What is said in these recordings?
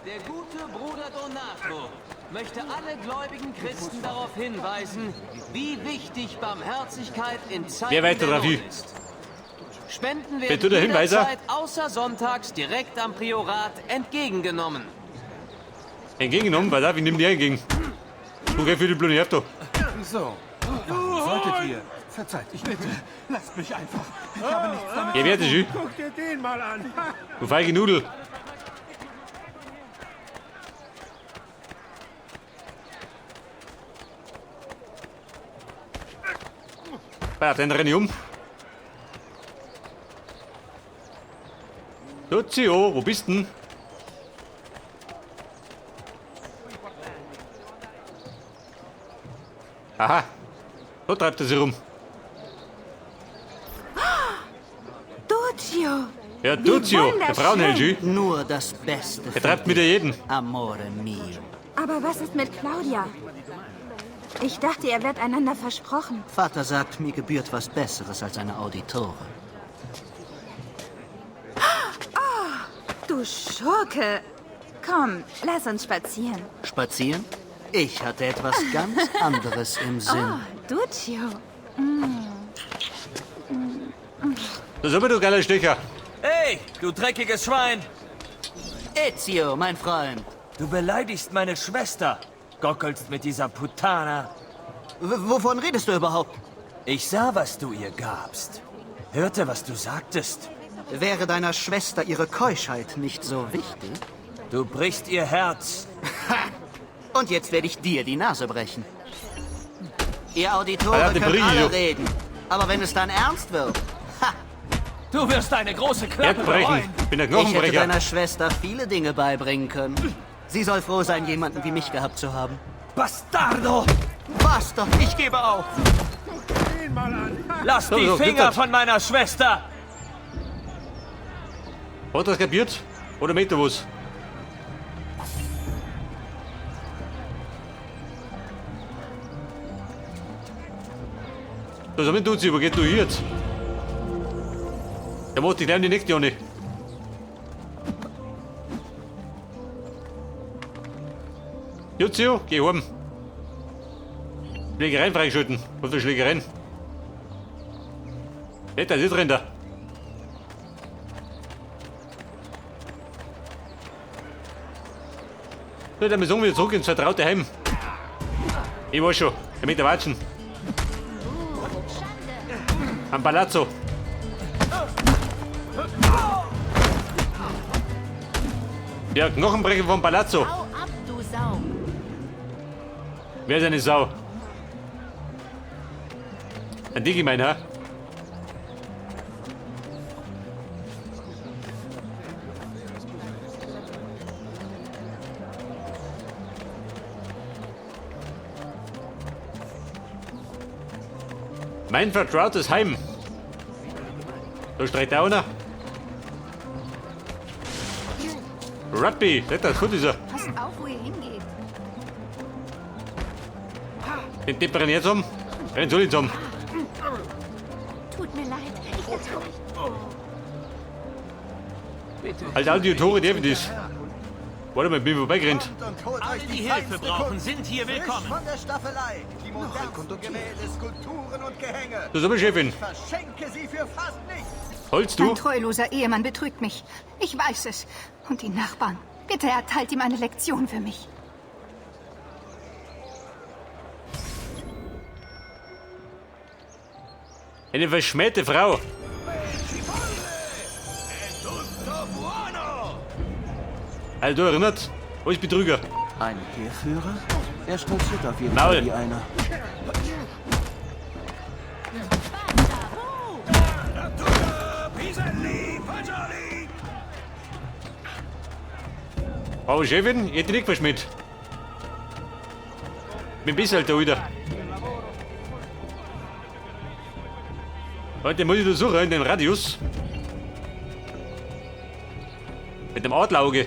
Der gute Bruder Donato möchte alle gläubigen Christen darauf hinweisen, wie wichtig Barmherzigkeit in Zeiten Wer weiter der drauf Not hin? ist. Spenden Wer werden tut der Hinweiser? jederzeit außer sonntags direkt am Priorat entgegengenommen. Entgegengenommen, weil da, wie nimmt die entgegen? Du geh für die Blöde da. So, warum solltet ihr? Verzeiht, ich bitte. Lasst mich einfach. Ich habe nichts damit Ja, wer zu ist tun. das? Guck dir den mal an. Du feige Nudel. Bei den renne ich um. Lucio, wo bist denn? Aha, da treibt er sich rum. Duccio! Ja, Wie Duccio, der wunderschön. Frauenheld, Nur das Beste. Er treibt mit jedem. Amore mio. Aber was ist mit Claudia? Ich dachte, ihr werdet einander versprochen. Vater sagt, mir gebührt was Besseres als eine Auditore. Du Schurke! Komm, lass uns spazieren. Spazieren? Ich hatte etwas ganz anderes im Sinn. Oh, Duccio. Das ist aber du geiler Stecher. Hey, du dreckiges Schwein! Ezio, mein Freund. Du beleidigst meine Schwester. Gockelst mit dieser Putana. Wovon redest du überhaupt? Ich sah, was du ihr gabst. Hörte, was du sagtest. Wäre deiner Schwester ihre Keuschheit nicht so wichtig? Du brichst ihr Herz. Und jetzt werde ich dir die Nase brechen. Ihr Auditore Ah ja, den könnt Brillo. alle reden. Aber wenn es dann ernst wird, ha, Du wirst deine große Klappe Erdbrechen. bereuen. Ich bin der ich hätte Knochenbrecher. deiner Schwester viele Dinge beibringen können. Sie soll froh sein, jemanden wie mich gehabt zu haben. Bastardo! Basta, ich gebe auf. Den mal an. Lass So, die so, Finger Glück von meiner Schwester! Hat das kapiert? Oder mit was? Das ist mit Duzi, wo geht du hier jetzt? Der macht dich gleich in die nächste, Jonny. Jutio, geh heim. Schlägereien freigeschalten. Was für Schlägereien? Nicht, das ist drin da. So, dann müssen wir wieder zurück ins vertraute Heim. Ich weiß schon, damit der Watschen. Am Palazzo. Ja, Knochenbrecher vom Palazzo. Hau ab, du Sau! Wer ist eine Sau? Ein Digi mein, ha? Mein vertrautes Heim. Da streicht auch einer. Rugby, das gut ist er. Passt auf, wo ihr hingeht. Den Depp renn ich jetzt um. Renn soll ich um. Tut mir leid, ich dachte nicht. Alter, all die Tore, der das. Warte mal, ich bin vorbeigerannt. Und holt Alle, euch die die Hilfe feinste brauchen, Kunst. sind hier Frisch willkommen. von der Staffelei. Die modernsten Gemälde, Skulpturen und Gehänge. Das ist aber Chefin. Verschenke sie für fast nichts. Holst Mein du? treuloser Ehemann betrügt mich. Ich weiß es. Und die Nachbarn. Bitte erteilt ihm eine Lektion für mich. Eine verschmähte Frau. Also, du erinnert? Wo ist Betrüger? Ein Heerführer? Er stolziert auf jeden Maul. Fall wie einer. Aber Chefin, ich hätte nicht verschmäht. Mit dem Biss halt da wieder. Heute muss ich da suchen in den Radius. Mit dem Adlerauge.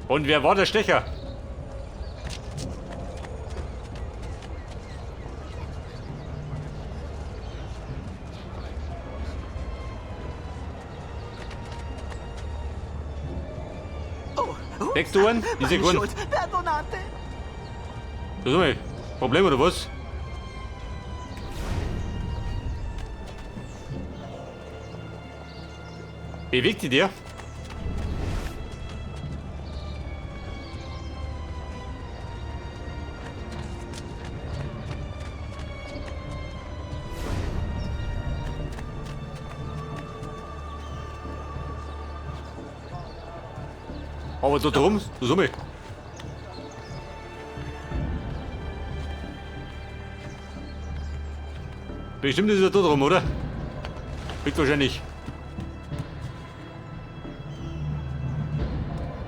Und wer war der Stecher? Deckst du einen? Ich seh keinen. Perdonate. Das ist mal Problem oder was? Bewegt die der? Aber da drum, Summe. Bestimmt ist er da drum, oder? Liegt wahrscheinlich.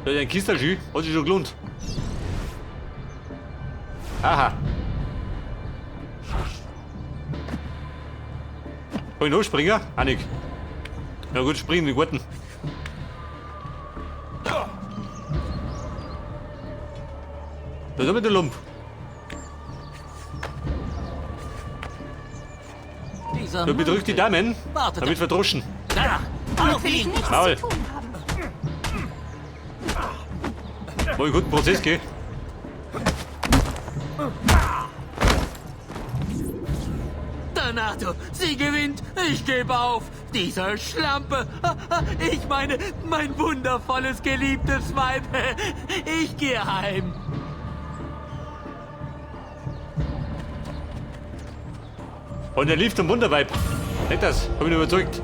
Da ist ein Kistelschü, hat sich schon gelohnt. Aha. Kann ich noch springen? Ah, nicht. Na gut, springen, die Guten. Da ist mit der Lump. Du bedrückt die Damen, damit verdroschen. Da! Damit will ich nichts Maul. zu tun haben. Wo ich guten Prozess gehe. Donato, sie gewinnt. Ich gebe auf. Diese Schlampe. Ich meine, mein wundervolles, geliebtes Weib. Ich gehe heim. Und er lief zum Wunderweib. Nicht das, hab ich überzeugt.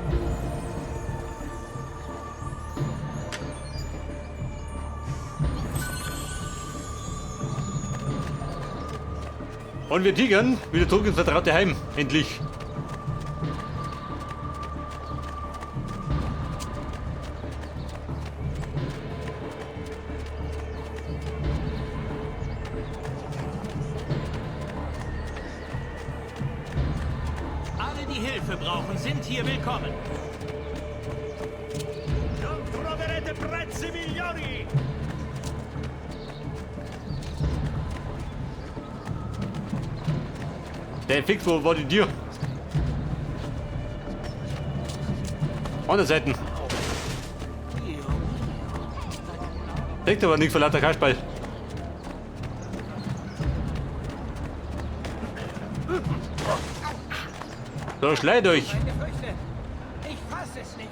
Und wir tigern wieder zurück ins vertraute Heim. Endlich. Alle, die Hilfe brauchen, sind hier willkommen. Non troverete prezzi migliori! Der Fix, wo war die Tür? Andere Seiten. Deckt aber nichts vor lauter Kasperl. So, schleit euch. Ich fasse es nicht.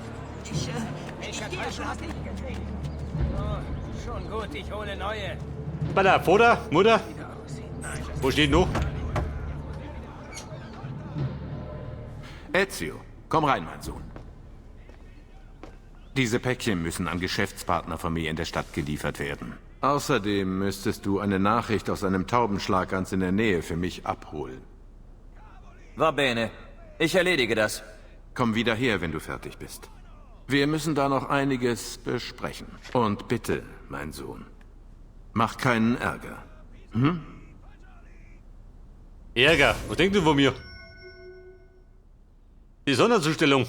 Ich gehe schon. Oh, schon gut, ich hole neue. Bei der Vater, Mutter. Wo steht noch? Ezio, komm rein, mein Sohn. Diese Päckchen müssen an Geschäftspartner von mir in der Stadt geliefert werden. Außerdem müsstest du eine Nachricht aus einem Taubenschlag ganz in der Nähe für mich abholen. Va bene. Ich erledige das. Komm wieder her, wenn du fertig bist. Wir müssen da noch einiges besprechen. Und bitte, mein Sohn, mach keinen Ärger. Hm? Ärger? Was denkst du von mir? Die Sonderzustellung.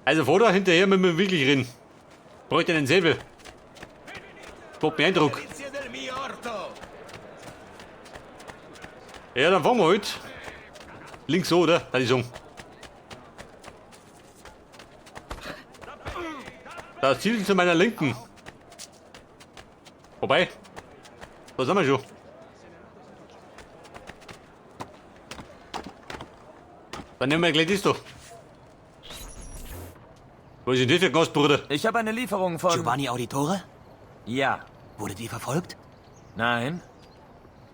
Also vor hinterher müssen wir wirklich rennen. Bräuchte einen Säbel. Macht mir Eindruck. Ja, dann fahren wir halt. Links so, oder? Da die sagen. Das Ziel zu meiner Linken. Vorbei. Da sind wir schon. Dann nehmen wir gleich das da. Wo ist denn das für ein Gast, Bruder? Ich habe eine Lieferung von... Giovanni Auditore? Ja. Wurdet ihr verfolgt? Nein.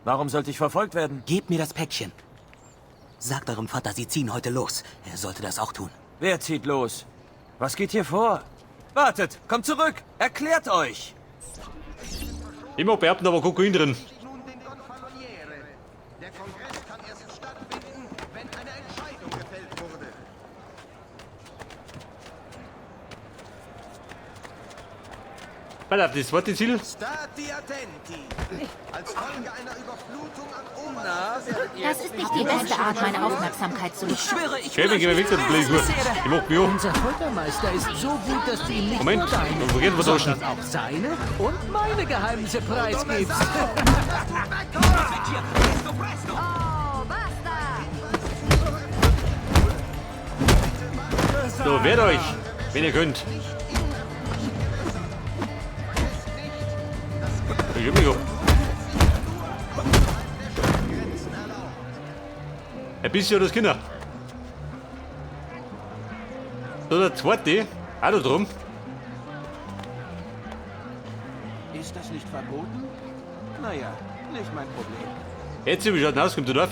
Warum sollte ich verfolgt werden? Gebt mir das Päckchen. Sagt eurem Vater, sie ziehen heute los. Er sollte das auch tun. Wer zieht los? Was geht hier vor? Wartet, kommt zurück! Erklärt euch! Ich mag behaupten, da war Kokain drin. Der Kongress kann erst stattfinden, wenn eine Entscheidung gefällt wurde. Pass auf, das zweite Ziel. Stati attenti. Als Folge einer Überflutung am Umna Das ist nicht die beste Art, meine Aufmerksamkeit zu. Ich schwöre, ich Kevin, geh mal weg, das blöde Uhr. Ich mach mich an. Unser Foltermeister ist so gut, dass du ihm nicht Moment, nur deine, wir vergessen was sondern auch seine und meine Geheimnisse preisgibst. Oh, basta! So, wehrt euch, wenn ihr könnt. Ich hab mich auch. Ein bisschen oder das Kinder. So, der zweite. Auch da drum. Ist das nicht verboten? Naja, nicht mein Problem. Jetzt, wie schaut denn aus? Kommt der Dorf?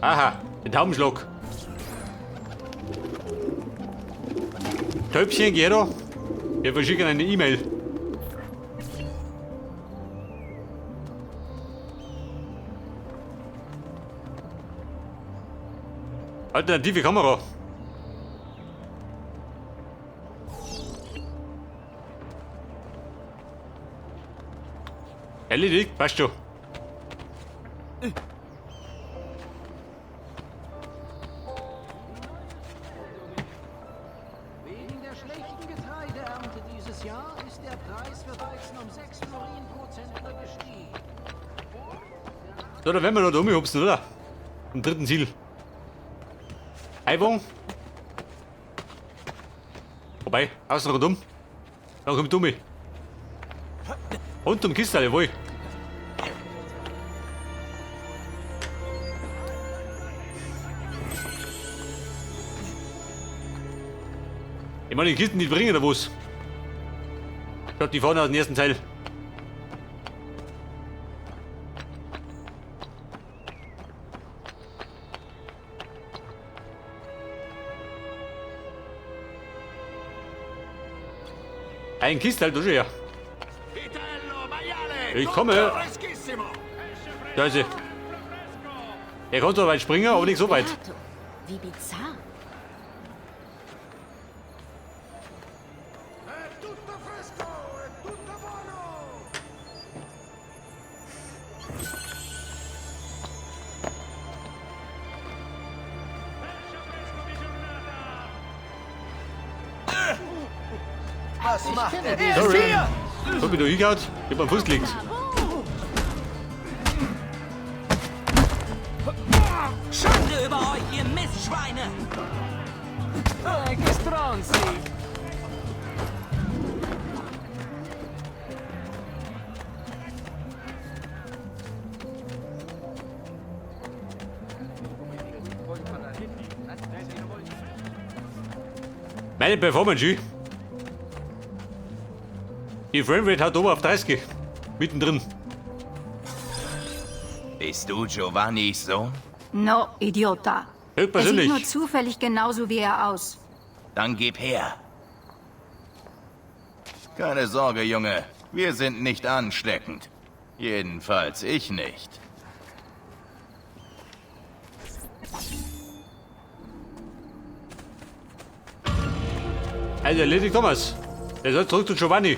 Aha, den Taubenschlag. Täubchen, geh da. Wir verschicken eine E-Mail. Alternative Kamera. Erledigt, passt schon. Wegen der schlechten Getreideernte dieses Jahr ist der Preis für Weizen um 6 Florin pro Zentner gestiegen. So, da werden wir noch da rumhupsen, oder? Am dritten Ziel. Eiwung. Vorbei, außen rundum. Dann kommt Dummi. Rund um Kiste, jawohl. Ich meine, die Kisten nicht bringen, oder was? Schaut die vorne aus dem ersten Teil. Ein Kistel, du schon ja. Ich komme. Da ist sie. Er konnte weit springen, aber nicht so weit. Wie bizarr. Was macht er? Sorry. Hab mich da hingehauen? Ich hab am Fuß gelegt. Schande über euch, ihr Mistschweine! Che stronzi! Meine Performance, die Framerate hat oben auf 30. Mittendrin. Bist du Giovannis Sohn? No, Idiota. Er sieht Höchstpersönlich. nur zufällig genauso wie er aus. Dann gib her. Keine Sorge, Junge. Wir sind nicht ansteckend. Jedenfalls ich nicht. Also erledigt Thomas. Der soll zurück zu Giovanni.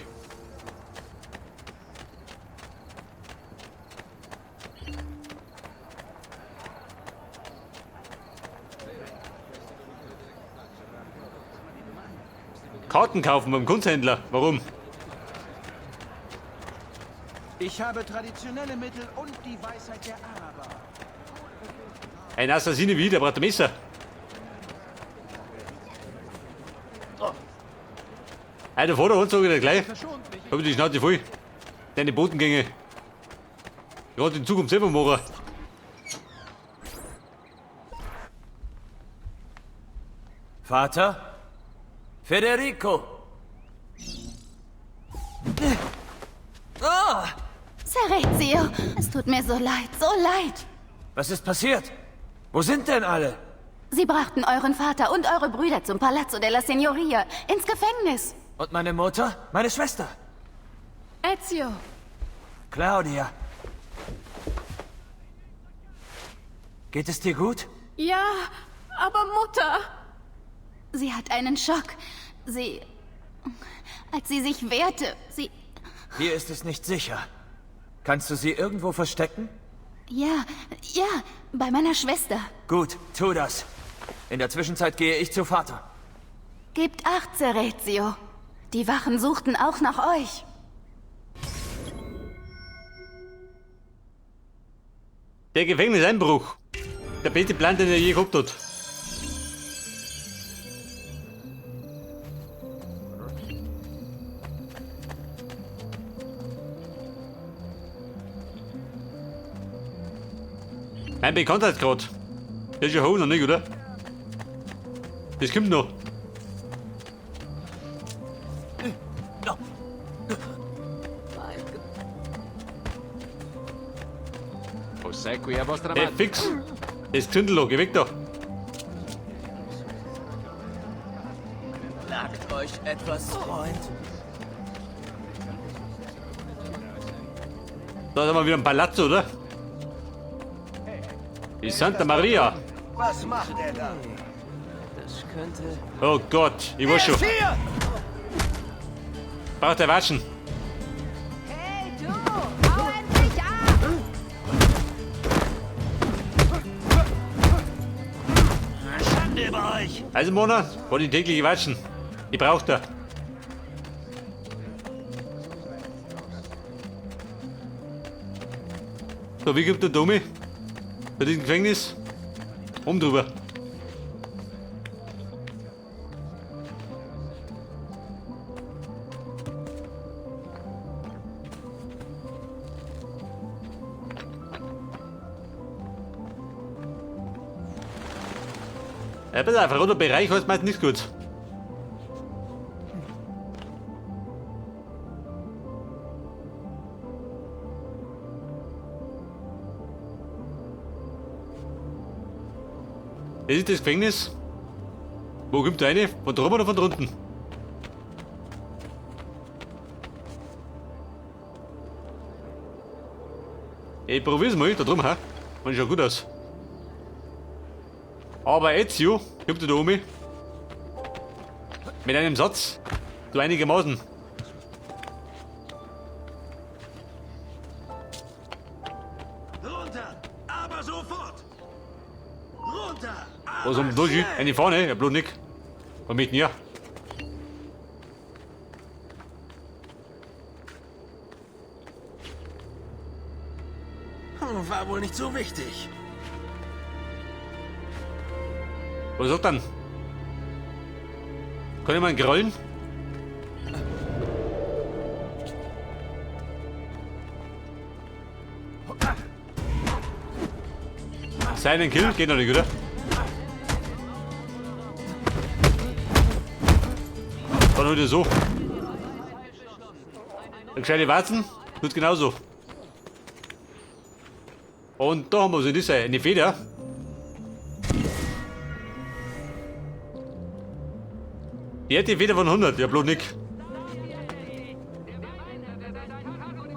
Karten kaufen beim Kunsthändler. Warum? Ich habe traditionelle Mittel und die Weisheit der Araber. Ein Assassine wie, der braucht ein Messer. Alter, vor der Hand sag ich dir gleich. Hab ich die Schnauze voll. Deine Botengänge. Gerade in Zukunft selber machen. Vater? Federico! Oh! Serezio, es tut mir so leid, so leid. Was ist passiert? Wo sind denn alle? Sie brachten euren Vater und eure Brüder zum Palazzo della Signoria, ins Gefängnis. Und meine Mutter? Meine Schwester? Ezio! Claudia. Geht es dir gut? Ja, aber Mutter! Sie hat einen Schock. Sie... Als sie sich wehrte, sie... Hier ist es nicht sicher. Kannst du sie irgendwo verstecken? Ja, ja, bei meiner Schwester. Gut, tu das. In der Zwischenzeit gehe ich zu Vater. Gebt acht, Ser Ezio. Die Wachen suchten auch nach euch. Der Gefängniseinbruch. Der beste Plan, den er je gehabt hat. Mein Bekanntheitsgrad. Der ist ja hoch noch nicht, oder? Das kommt noch. Ossequi a vostra Hey, madre. fix. Das Zündel noch, geh weg da. Nagt euch etwas, Freund. Da sind wir wieder im Palazzo, oder? Die Santa Maria. Was macht er da? Das könnte... Oh Gott, ich weiß schon. Hier! Braucht er Watschen. Hey, du! Hau endlich ab! Schande über euch! Also Mona, war die tägliche Watschen. Die braucht er. So, wie kommt der Domi? Bei diesem Gefängnis? Oben drüber. Ja, pass auf, roter Bereich heißt meist nicht gut. Das ist das Gefängnis. Wo kommt der eine? Von drüben oder von drunten? Ich probier's mal, da drüben, ha? Man schaut gut aus. Aber Ezio kommt da oben mit einem Satz zu einigermaßen. Runter! Aber sofort! Runter! Aber Was um durch? Eine Fahne, ja, bloß nicht. Und mit mir. War wohl nicht so wichtig. Was sagt dann? Kann ich mal einen grollen? Seinen Kill geht noch nicht, oder? Dann heute so. Eine gescheite Warzen tut genauso. Und da haben wir so diese, eine Feder. Die hätte die Feder von 100, ja bloß nicht.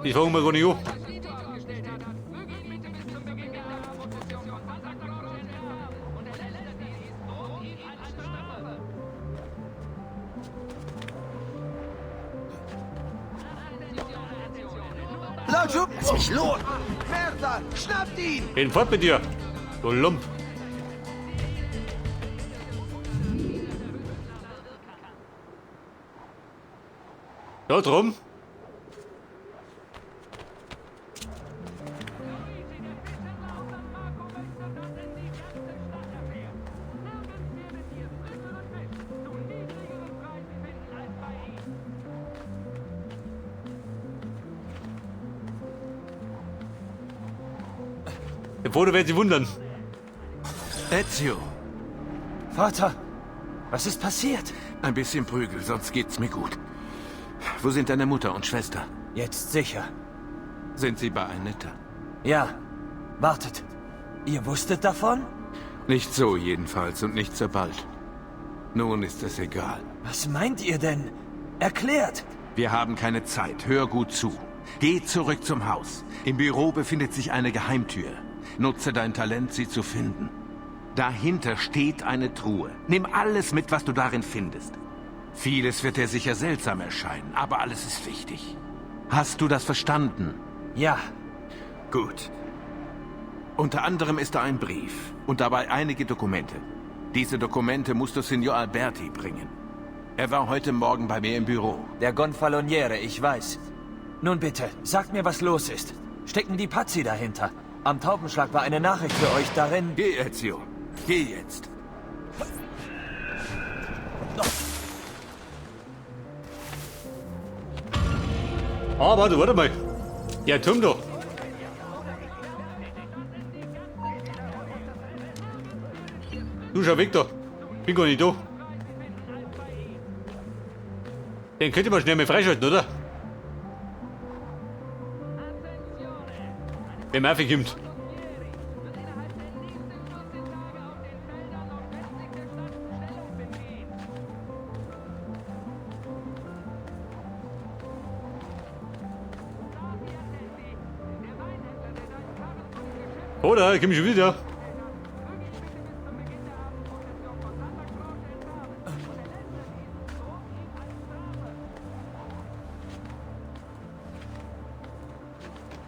Die fangen wir gar nicht an. Laut, lass mich los! Merda, schnappt ihn! Geh fort mit dir, du Lump. Da drum. Der Foto wird sich wundern. Ezio! Vater, was ist passiert? Ein bisschen Prügel, sonst geht's mir gut. Wo sind deine Mutter und Schwester? Jetzt sicher. Sind sie bei Annetta? Ja. Wartet. Ihr wusstet davon? Nicht so jedenfalls und nicht so bald. Nun ist es egal. Was meint ihr denn? Erklärt! Wir haben keine Zeit. Hör gut zu. Geh zurück zum Haus. Im Büro befindet sich eine Geheimtür. Nutze dein Talent, sie zu finden. Dahinter steht eine Truhe. Nimm alles mit, was du darin findest. Vieles wird dir sicher seltsam erscheinen, aber alles ist wichtig. Hast du das verstanden? Ja. Gut. Unter anderem ist da ein Brief und dabei einige Dokumente. Diese Dokumente musst du Signor Alberti bringen. Er war heute Morgen bei mir im Büro. Der Gonfaloniere, ich weiß. Nun bitte, sagt mir, was los ist. Stecken die Pazzi dahinter? Am Taubenschlag war eine Nachricht für euch darin... Geh, Ezio. Geh jetzt. Ah, warte, warte mal. Der Turm da. Du schau weg da. Bin gar nicht da. Den könnte man schnell mal freischalten, oder? Wenn Murphy kommt. Oder, ich komm schon wieder.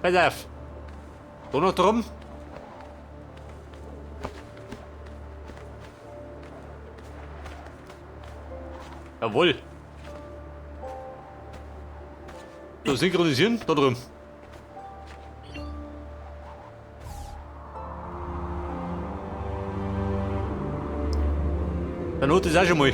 Pass auf. Da noch drum. Jawohl. So, synchronisieren, da drum. Dann hat das auch schon mal.